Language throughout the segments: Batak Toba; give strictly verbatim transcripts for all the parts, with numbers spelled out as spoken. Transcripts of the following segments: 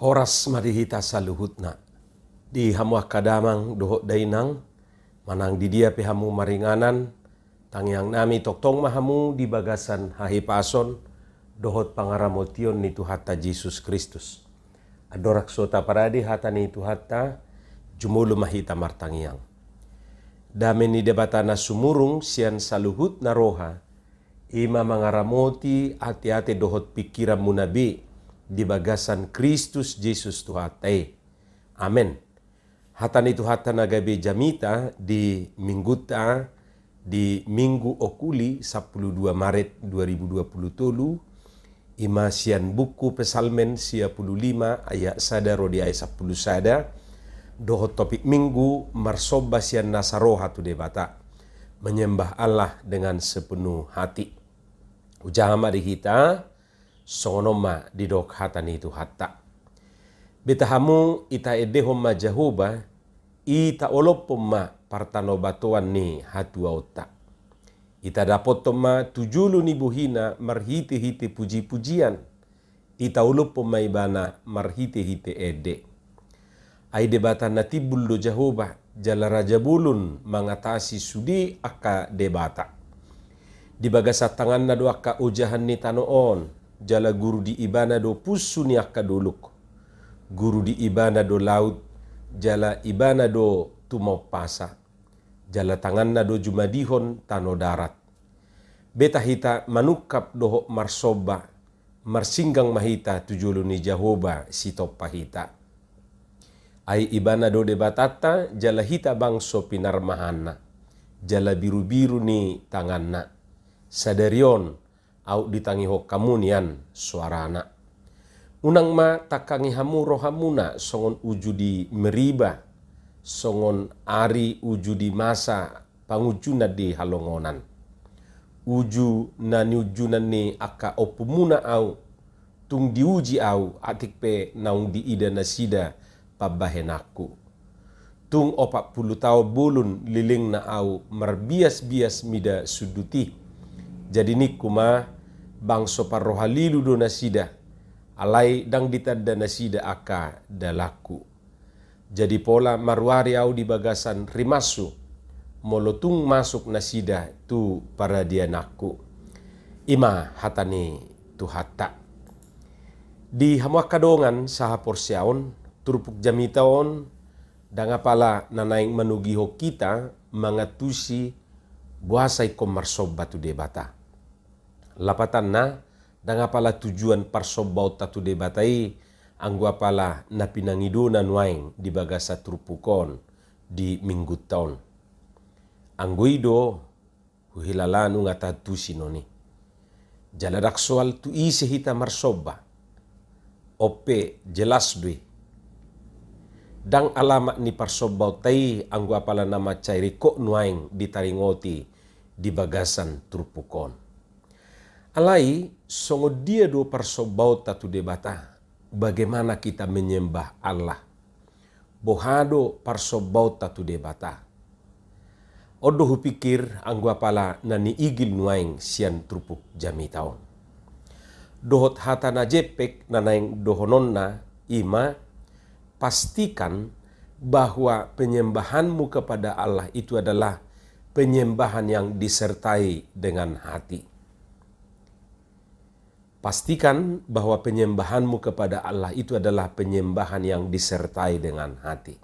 Horas ma di hita saluhutna. Di hamu angka damang dohot dainang, manang di dia pe hamu maringanan, tangiang nami tongtong ma hamu di bagasan hahipason dohot pangaramotion ni Tuhanta Jesus Kristus. Andorang so taparade hata ni Tuhanta, jumolo ma hita martangiang. Dame ni Debata na sumurung sian saluhutna roha, i ma mangaramoti ateate dohot pingkiranmuna be di bagasan Kristus Jesus Tuhanta i. Amen. Hata ni Tuhanta na gabe jamita di mingguta, di Minggu Okuli, sampulu dua Maret dua ribu dua pulu tolu, i ma sian buku Psalmen sia pulu lima ayat sada ro di ayat sampulu sada, dohot topik Minggu, marsomba sian nasa roha tu Debata, menyembah Allah dengan sepenuh hati. Hujaha ma di hita, songon on ma didok hata ni Tuhanta. Beta hamu, i taendehon ma Jahowa, i taolophon ma partanobatoan ni hatuaonta. I tadapothon ma tu jolo ni bohina marhitehite pujipujian, i taolophon ma Ibana marhitehite ende. Ai Debata na timbul do Jahowa, jala raja bolon mangatasi sude angka debata. Di bagasan tanganna do angka ojahan ni tano on, jala guru di Ibana do punsu ni angka dolok. Guru di Ibana do laut, jala Ibana do tumompasa. Jala tanganna do jumadihon tano darat. Beta hita manungkap dohot marsomba, marsinggang ma hita tu jolo ni Jahowa sitompa hita. Ai Ibana do Debatanta, jala hita bangso pinarmahanna, jala birubiru ni tanganna. Sadari on, aut ditangihon hamu nian soarana. Unang ma tangkangi hamu rohamuna songon uju di Meriba, songon ari uju di masa pangunjunan di halongonan. Uju na niunjunan ni angka ompumuna ahu, tung diuji ahu, atik pe naung diida nasida pambahenanku. Tung opat pulu taon bolon lelengna ahu marbiasbias mida sundut i. Jadi ningku ma, bangso parrohalilu do nasida, alai ndang ditanda nasida angka dalanku. Jadi pola maruari ahu di bagasan rimashu, molo tung masuk nasida tu paradiananku. I ma hata ni Tuhanta. Di hamu angka dongan sahaporseaon, turpuk jamita on ndang apala na naeng manogihon hita mangantusi boasa ingkon marsomba tu Debata. Lapatanna, ndang apala tujuan parsombaonta tu Debata i anggo apala na pinangidona nuaeng di bagasan turpuk on di minggunta on. Anggo i do, huhilala nunga taantusi non i. Jala ndang soal tu ise hita marsomba. On pe jelas do i. Ndang alamat ni parsombaonta i anggo apala na mansai ringkot nuaeng ditaringoti di bagasan turpuk on. Alai, songon dia do parsombaonta tu Debata? Bagaimana kita menyembah Allah? Boha do parsombaonta tu Debata? On do hupikir anggo apala na niigil nuaeng sian turpuk jamita on. Dohot hata na jempek na naeng dohononna i ma, pastikan bahwa penyembahanmu kepada Allah itu adalah penyembahan yang disertai dengan hati. Pastikan bahwa penyembahanmu kepada Allah itu adalah penyembahan yang disertai dengan hati.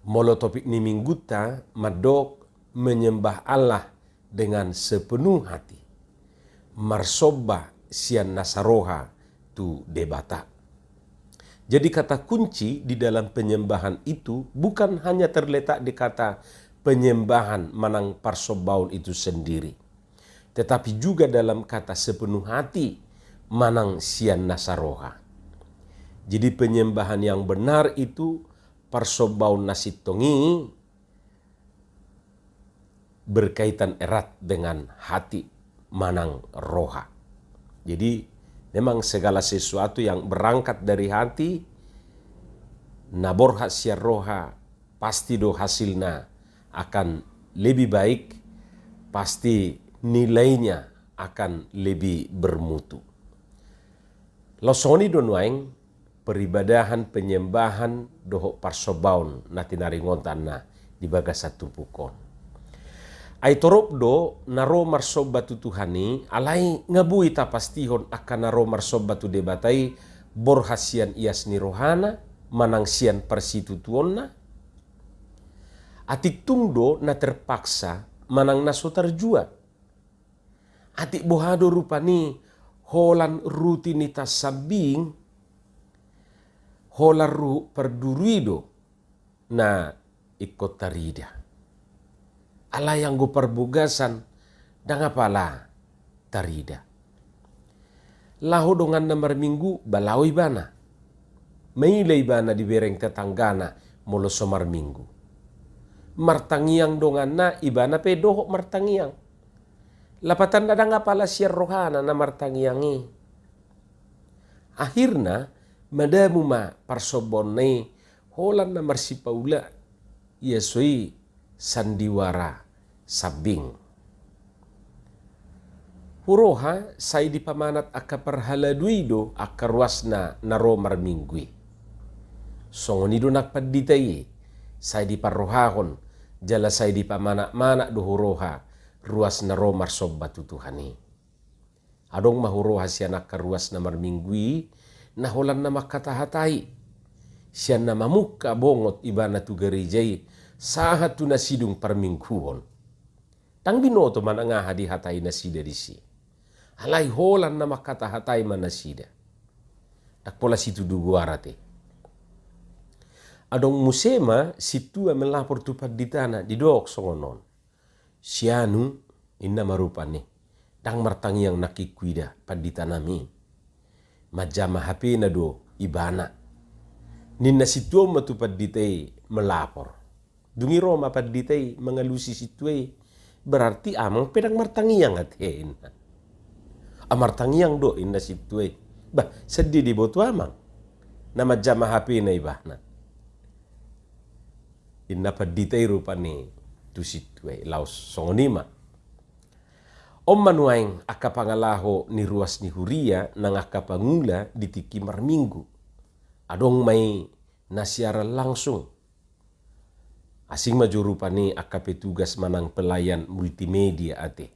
Molo topik ni minggunta mandok menyembah Allah dengan sepenuh hati. Marsomba sian nasa roha tu Debata. Jadi kata kunci di dalam penyembahan itu bukan hanya terletak di kata penyembahan manang parsombaon itu sendiri, tetapi juga dalam kata sepenuh hati manang sian nasa roha. Jadi penyembahan yang benar itu parsombaon na sintong i berkaitan erat dengan hati manang roha. Jadi memang segala sesuatu yang berangkat dari hati, na borhat sian roha, pasti do hasilna akan lebih baik, pasti nilainya akan lebih bermutu. Laos songon i do nuaeng, peribadahan, penyembahan dohot parsombaon na tinaringotanna di bagasan turpuk on. Ai torop do na ro marsomba tu Tuhan i, alai nga boi tapastihon angka na ro marsomba tu Debata i borhat sian ias ni rohana manang sian parsitutuonna. Atik tung do na terpaksa manang na so tarjua. Atik boha do rupani holan rutinitas sambing, holan ruhut parduru i do na ingkon tarida. Alai anggo parbogasan ndang apala tarida. Laho donganna marminggu, ba laho ibana. Maila ibana dibereng tetanggana molo so marminggu. Martangiang donganna, ibana pe dohot martangiang. Lapatanna ndang apala sian rohana na martangiang i. Akhirna madamu ma parsombaonna i holan na marsipaula, ia so i sandiwara sambing. Huroha sai dipamanat angka parhalado i do angka ruasna na ro marminggu i. Songon i do nang pandita i, sai diparrohahon jala sai dipamanat-manat do huroha ruas na ro marsomba tu Tuhan i. Adong ma huroha sian angka ruas na marminggu i na holan na mangkatahatai, sian na mamungka bongot ibana tu gareja i sahat tu na sidung parmingguon. Ndang binoto manang aha dihatai nasida disi. Alai holan na mangkatahatai ma nasida. Ndang pola situtu goar ate. Adong muse ma sintua melapor tu panditana, didok songon on. Si anu, ninna ma rupani, ndang martangiang nangkin huida panditanami. Manjama H P-na do ibana. Ninna sintua on ma tu pandita i melapor. Dung i ro ma pandita i mangalusi sintua i. Berarti amang pe ndang martangiang ate, ninna. Ah, martangiang do, ninna sintua i. Bah, sadia diboto amang? Na manjama H P-na ibana. Ninna pandita i rupani tu sintua i, laos songon i ma. On ma nuaeng angka pangalaho ni ruas ni huria nang angka pangula di tingki marminggu. Adong ma i na siaran langsung. Asing ma jo rupani angka petugas manang pelayan multimedia ate.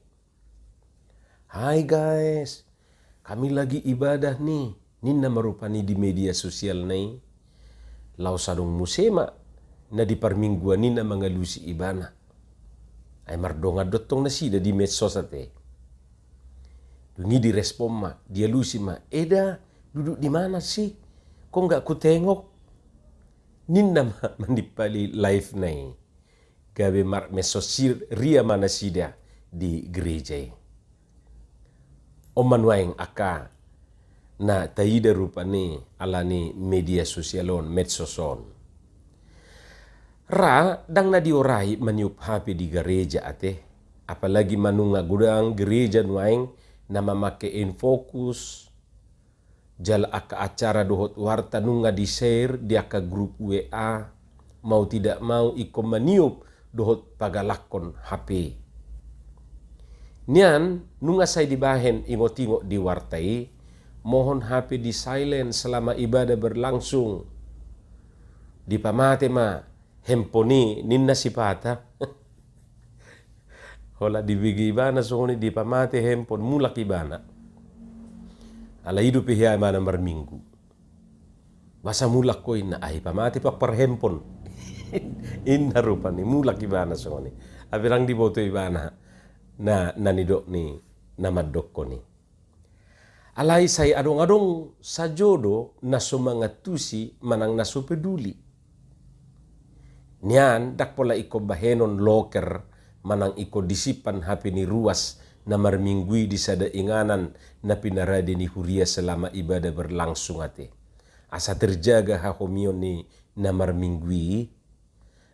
"Hai guys, kami lagi ibadah nih," ninna ma rupani di media sosialna i. Laos adong muse ma na di parmingguan i na mangalusi ibana. Ai mardongan do tong nasida di medsos ate. Dung i direspon ma, dialusi ma, "Eda, duduk di mana sih? Kok nggak kutengok?" Ninna ma manimpali live-na i. Gabe marmedsos huria ma nasida di gereja i. On ma nuaeng angka na taida rupani alani media sosial on, medsos on. Ra ndang na diorai maniop H P di gareja ate. Apalagi ma nunga godang gereja nuaeng na mamake infocus, jala angka acara dohot warta nunga di-share di angka grup W A, mau tidak mau ingkon maniop dohot pagalakkon H P. Nian nunga sai dibahen ingot-ingot di warta i, mohon H P di-silent selama ibadah berlangsung. Dipamate ma handphone i, ninna sipata. Holan dibege ibana songon i, dipamate handphone, mulak ibana. Alai i dope hea ibana marminggu. "Boasa mulak ho?" ninna. "Ai pamate pe ahu parhandphone." Ninna rupani, mulak ibana songon i. Ai ndang diboto ibana na, na nidok ni na mandokkon i. Alai sai adong-adong sajo do na so mangantusi manang na so peduli. Nian ndang pola ingkon bahenon loker manang ingkon disimpan H P ni ruas na marminggu i di sada inganan na pinarade ni huria selama ibadah berlangsung ate. Asa terjaga hahomion ni na marminggu i,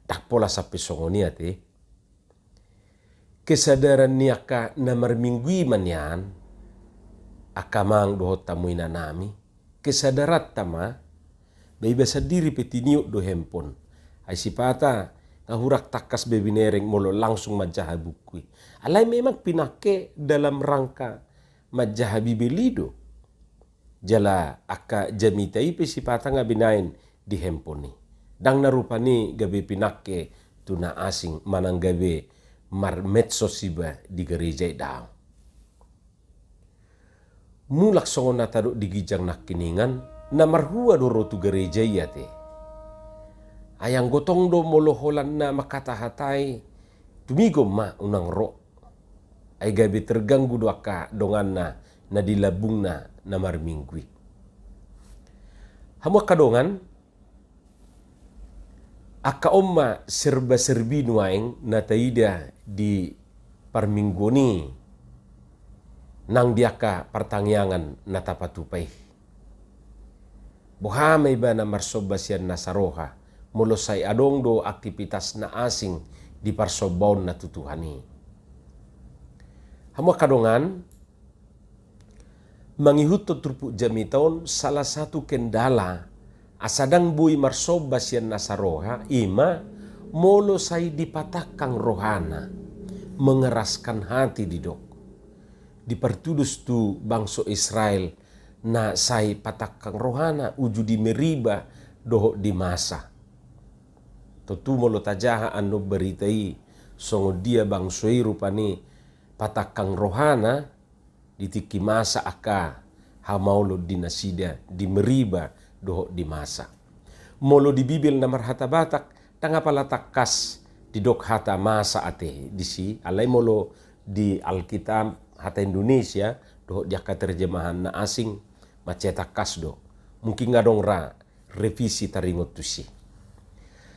ndang pola sampe songon i ate. Kesadaran ni angka na marminggu i ma nian, angka amang dohot hamu inanami, kesadaranta ma, ba iba sandiri pe tiniop do handphone. Ai sipata nga hurang tangkas be binereng molo langsung manjaha buku i. Alai memang pinangke dalam rangka manjaha Bibel i do. Jala angka jamita i pe sipata nga binaen di handphone i. Ndang na rupani gabe pinangke tu na asing manang gabe marmedsos iba di gareja i, daong. Mulak songon na tadok di ginjang nangkiningan, na marhua do ro tu gareja i ate. Ai anggo tong do molo holan na mangkatahatai, tumigon ma unang ro. Ai gabe terganggu do angka donganna na di lambungna na marminggu i. Hamu angka dongan, angka on ma serba-serbi nuaeng na taida di parmingguon i nang di angka partangiangan na tapatupa i. Boha ma ibana marsomba sian nasa roha, molo sai adong do aktivitas na asing di parsombaonna tu Tuhan i. Hamu angka dongan, mangihuthon turpuk jamita on, salah satu kendala asa ndang boi marsomba sian nasa roha, i ma molo sai dipatangkang rohana, mengeraskan hati didok. Dipartudos tu bangso Israel na sai patangkang rohana uju di Meriba dohot di Masa. Tontu molo tajaha annon barita i, songon dia bangso i rupani patangkang rohana di tingki Masa angka hamaolon di nasida di Meriba dohot di Masa. Molo di Bibel na marhata Batak, ndang apala tangkas didok hata Masa ate disi, alai molo di Alkitab hata Indonesia dohot di angka terjemahan na asing, mansai tangkas do. Mungkin adong ra revisi taringot tusi.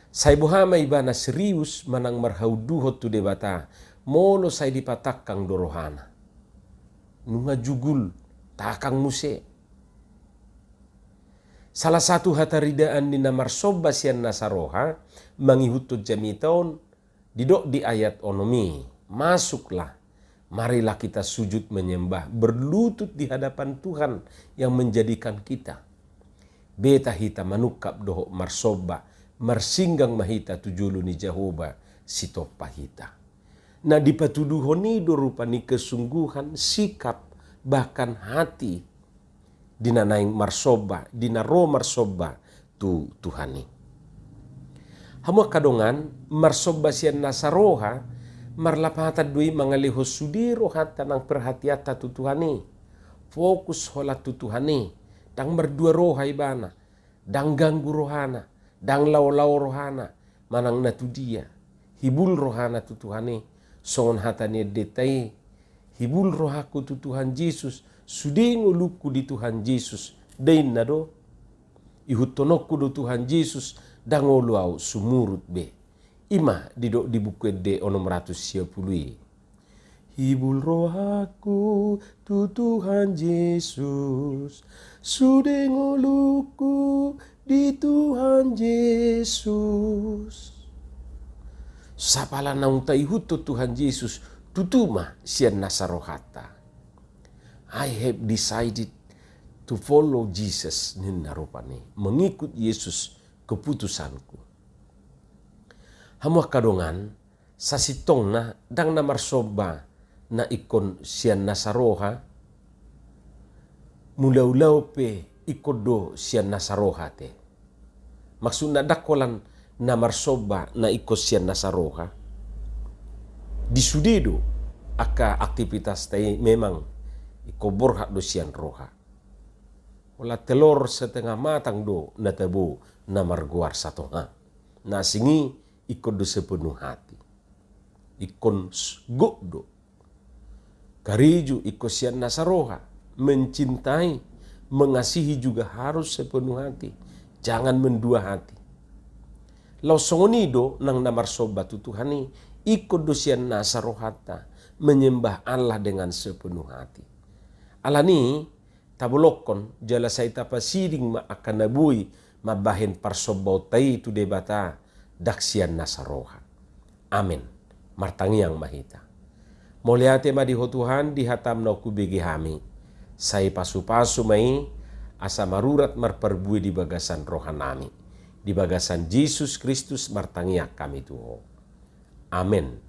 Sai boha ma ibana serius manang marhaunduhon tu Debata, molo sai dipatangkang do rohana. Nunga jugul, tangkang muse. Salah satu hataridaan ni na marsomba sian nasa roha, mangihuthon jamita on, didok di ayat onom i, masuklah, marilah kita sujud menyembah, berlutut di hadapan Tuhan yang menjadikan kita. Beta hita manungkap dohot marsomba, marsinggang ma hita tu jolo ni Jahowa, sitompa hita. Na dipatuduhon i do rupani kesungguhan, sikap, bahkan hati di na naeng marsomba, di na ro marsomba tu Tuhan i. Hamu angka dongan, marsomba sian nasa roha, marlapatan do i mangalehon sude rohanta nang perhatianta tu Tuhan i. Fokus holan tu Tuhan i, ndang mardua roha ibana, ndang ganggu rohana, ndang laolao rohana, manang na tu dia. Hibul rohana tu Tuhan i, songon hata ni endenta i, hibul rohangku tu Tuhan Jesus, sude ngolungku di Tuhan Jesus, dainna do. Ihuthononku do Tuhan Jesus, ndang olo au sumurut be. I ma didok di Buku Ende onom ratus sia pulu i. Hibul rohangku tu Tuhan Jesus, sude ngolungku di Tuhan Jesus. Sapala naung taihuthon Tuhan Jesus, tutu ma sian nasa rohanta. I have decided to follow Jesus, ninna rupani. Mengikut Yesus keputusanku. Hamu angka dongan, sasintongna ndang na marsomba na ingkon sian nasa roha, mulaulaon pe ingkon do sian nasa roha ate. Maksudna ndang holan na marsomba na ingkon sian nasa roha. Di sude do angka aktivitasta i memang ingkon borhat do sian roha. Holan telor setengah matang do na tabo na margoar satonga. Na asing i ingkon do sepenuh hati. Ingkon s-, gok do. Karejo ingkon sian nasa roha, mencintai, mengasihi juga harus sepenuh hati. Jangan mendua hati. Laos songon i do nang na marsomba tu Tuhan i, ingkon do sian nasa rohanta, menyembah Allah dengan sepenuh hati. Alani, tabolongkon, jala sai tapasiding ma angka na boi mambahen parsombaonta i tu Debata, ndang sian nasa roha. Amen. Martangiang ma hita. Mauliate ma di Ho Tuhan, di hataM naung hubege hami. Sai pasupasu ma i, asa marurat marparbue di bagasan rohanami. Di bagasan Jesus Kristus martangiang hami tu Ho. Amen.